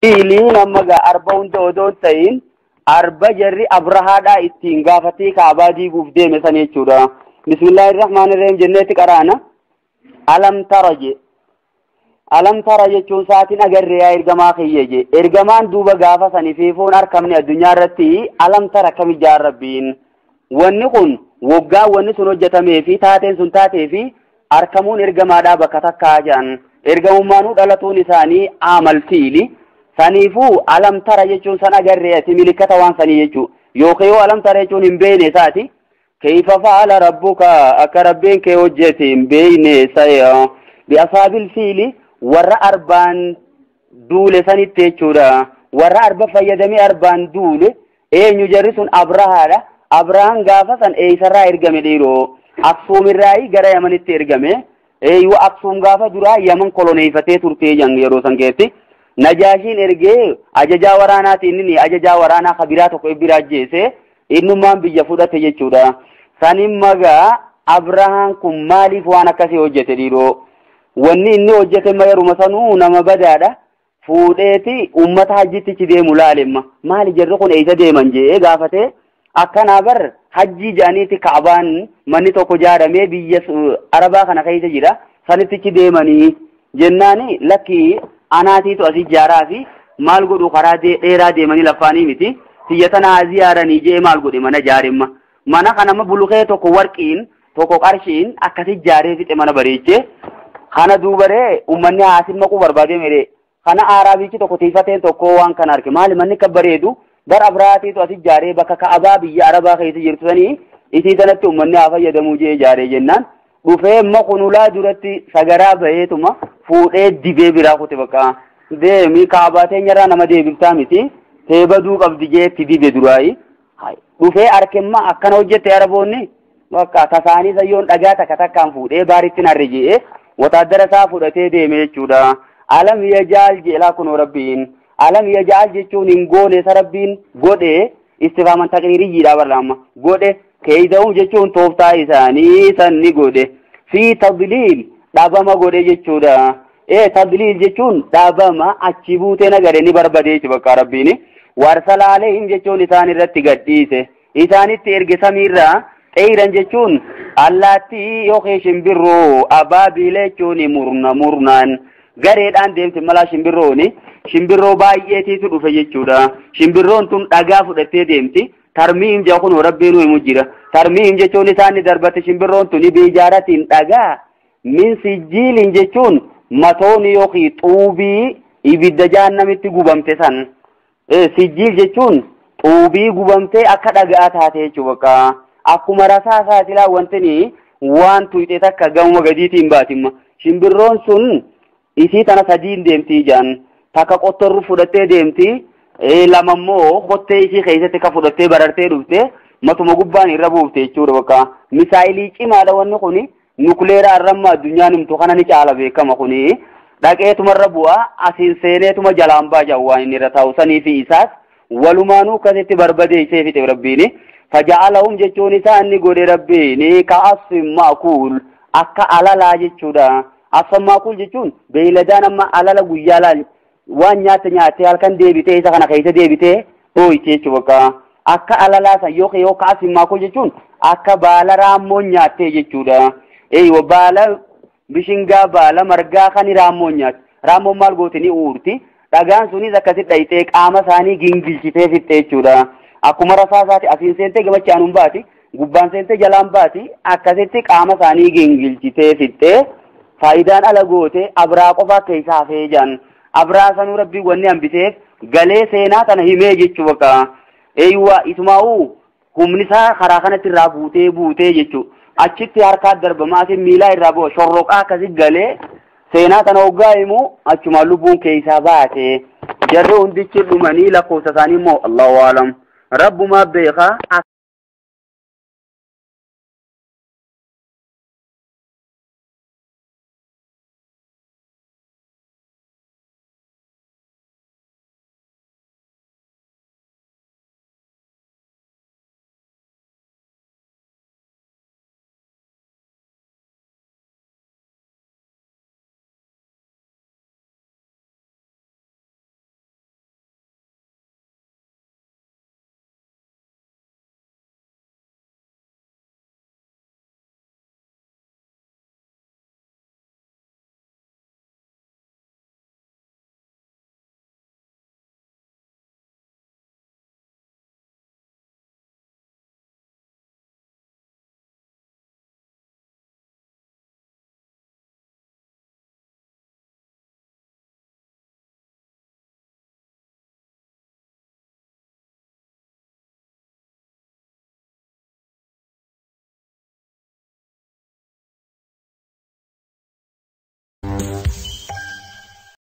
Fiiliin amma gaa arba hunda odoo hin ta'in arba jarri Abrahaadhaa ittiin gaafatee Kaabaa diiguuf deeme san jechuudha. Bismillahirrahmanirrahim jenneetti qaraana. Alam tara je. Alam tara jechuun sa'aatiin agarree yaa ergamaa kiyya je. Ergamaan duuba gaafa sanii fi foon arkamni addunyaa irratti alam tara kam ijaan rabbiin. Wanni kun waggaa wanni sun hojjetamee fi taateen sun taatee fi arkamuun ergamaadhaa bakka takkaa jedhan. Ergamummaanuu dhalatuun isaanii aamal fiili. Saniifuu alam tara jechuun san agarree ati milikkata waan sanii jechuu. Yookiin yoo alam tara jechuun hin beekne isaati. Kayfa fa'ala rabbuka akka rabbiin kee hojjete hin beekne saya. Bi'asaabil fiili warra arbaan duule sanitti jechuudha. Warra arba fayyadamee arbaan duule eenyu jarri sun Abrahaadha. Abrahaan gaafa san eessarraa ergame dhiiroo. Aksuumirraa gara Yamanitti ergame. Eeyyuu Aksuum gaafa duraa Yaman koloneeffatee turtee yeroo san keessatti. Najaashiin ergee ajajaa waraanaati inni ajajaa waraanaa kabiraa tokko biraa ajjeese innummaan biyya fudhate jechuudha. Sanin magaa Abrahaan kun maaliif waan akkasii hojjete dhiiroo? Wanni inni hojjete yeruma sanuu nama badaadha. Fuudheeti uummata hajjittichi deemu laalemma. Maali jarri kun eessa deeman jee gaafate akkanaa bar hajjii jedhaniiti Kaabaan manni tokko ijaaramee biyya Arabaa kana keessa jira. Sanittichi deemanii jennaani lakki anaatiitu asii ijaaraa fi maal godhu karaa dheeraa deemanii lafaanii miti. Tiyya tana haa ziyaaranii jee maal godhe mana ijaarimma. Mana kanama bulukee tokko warqiin tokko qarshiin akkasi ijaaree fixe mana bareechee. Kana duubaree uummanni haasin maquu barbaadee mere. Kana aaraabichi tokko tiifateen tokko waan kana arge. Maali manni akka bareedu bar Abrahaatiitu asi ijaaree bakka Ka'abaa biyya Arabaa keessa jirtu sanii isii sanatti uummanni haa fayyadamuu jee ijaaree jennaan. Dhufee immoo kunulaa duratti sagaraa baheetuma fuudhee dibee biraa kute bakka. Deemi Ka'abaa teenyarraa nama deebiftaa miti. Teebaduu qabdi jeetti dibe duraayi. Dhufee arkemma akkana hojjette Araboonni bakka tasaanii sayyoon dhagaa takka takkaan fuudhee baaritti narre je'ee wotaaddara isaa fudhatee deeme jechuudha. Alam yajaal jeelaa kunoo rabbiin. Alam yajaal jechuun hin goone isa rabbiin godhe istifaaman taqriiriyyiidha barlaama. Godhe keeyda'uun jechuun tooftaa isaanii san ni godhe. Fi tadliil dhabama godhe jechuudha. Tadliil jechuun dhabama achi buutee nagare ni barbade jechuudha bakka rabbiin. Warsalaalehim jechuun isaan irratti gadhiise. Isaanitti erge samiirraa xeeyran jechuun allaattii yookiin shimbirroo abaabiilee jechuun murna murnaan gareedhaan deemti malaa shimbirrooni. Shimbirroo baay'eetiitu dhufe jechuudha. Shimbirroon tun dhagaa fudhattee deemti. Tarmiim jaa kun rabbiin himu jira. Tarmiim jechuun isaan ni darbate shimbirroon tun biijaaratiin dhagaa. Min sijjiiliin jechuun matooni yookiin xuubii ibidda jahannamitti gubamte san. Sijjiil jechuun xuubii gubamtee akka dhagaa taate jechuudha bakka. Akkuma rasaa saaxilaa wanti waan tuyxee takka gamuma gadiitiin baatimma. Shimbirroon sun isii tana sadiin deemti ijaan. Takka qottorru fudhattee deemti. Lama immoo kottee isii keessatti ka fudhattee barartee dhufte matuma gubbaan irra buufte jechuudha bakka. Misaayilii cimaadha wanni kuni. Nukleera arramma addunyaan himtu kana ni caala beekama kuni. Dhaqeetumarra bu'aa asiin seeneetuma jalaan baa jaa waan inni irra taa'u sanii fi isaas walumaanuu akkasitti barbadeessee fixe rabbiini. Faja'alahum jechuun isaa inni godhe rabbiini ka'asfin ma'kuul akka alalaa jechuudha. Asfan ma'kuul jechuun beeyladaan amma alala guyyaa laal waan nyaata nyaattee halkan deebitee isa kana keessa deebitee dhooyte jechuudha bakka. Akka alalaa san yookiin yoo ka'asfin ma'kuul jechuun akka baala raammoon nyaattee jechuudha. Eeyyo baala bishingaa baala margaa kan raammoon nyaatti. Raammoon maal gooti ni uurti. Dhagaan sunis akkasitti dhayitee qaama isaanii gingilchitee fixxe jechuudha. Akkuma rasaa isaati asiin seentee gamachi aanuun baati. Gubbaan seentee jalaan baati. Akkasitti qaama isaanii gingilchitee fixxee faayidaan ala goote Abraa qofaa keessaa hafee jiran. Abraa sanuu rabbii wanni hambiseef galee seenaa kana himee jechuu bakka. Eeyyuwa isumaa'uu humni isaa karaa kanatti irraa buutee buutee jechuu. Achitti harkaa darbama asiin miilaa irraa bu'a shorroqaa akkasi galee seenaa kana hoggaa himu achumaan lubbuun keessaa baate. Jarri hundichi dhumanii lakkoofsa isaanii immoo Allahu aalam. Rabbumaa beekaa.